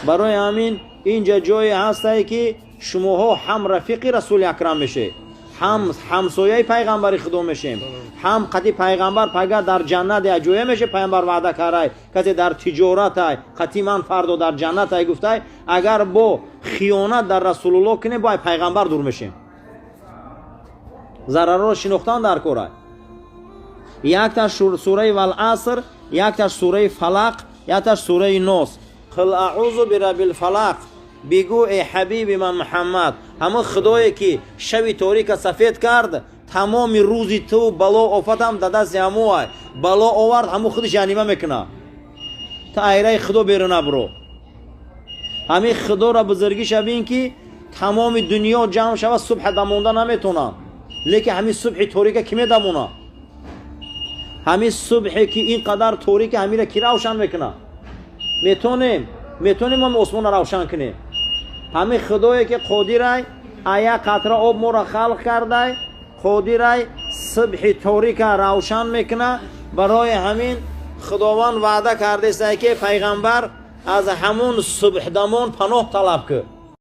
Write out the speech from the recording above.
Барои ҳамин инҷа ҷое ҳастае, ки шумоҳо ҳам рафиқи Расули Акрам мешед, ҳам ҳамсояи пайғамбари Худо мешем, ҳам қати пайғамбар пага дар ҷаннат як ҷоя меше. Пайғамбар ваъда карай, касе дар тиҷоратай, қати ман фардо дар ҷаннатай гуфтай. Агар бо хиёнат дар Расулулло кунем, бо пайғамбар дур мешем. Зарарро шинохтан дар корай. Якташ сураи Валаср, якташ сураи Фалақ, якташ сураи Нос. Қул аъузу бираббил фалақ. Бигӯ, эй ҳабиби ман Муҳаммад, ҳамон Худое, ки шаби торика сафед кард, тамоми рӯзи ту бало офатам дар дасти ҳамоай. Бало овард, ҳамо худаш янима мекуна. Та айраи Худо беруна биро. Ҳамин Худоро бузургиша бин, ки тамоми дунё ҷамъ шава, субҳа дамонда наметонанд, лекин ҳамин субҳи торика ки медамона? Ҳамин субҳе, ки ин қадар торика, ҳамира ки равшан мекуна? Метонем мо осмонро равшан кунем? Ҳамин Худое, ки қодирай, а як қатра об моро халқ кардай, қодирай субҳи торика равшан мекуна. Барои ҳамин Худованд ваъда кардестай, ки пайғамбар аз ҳамун субҳдамон паноҳ талаб кӯ.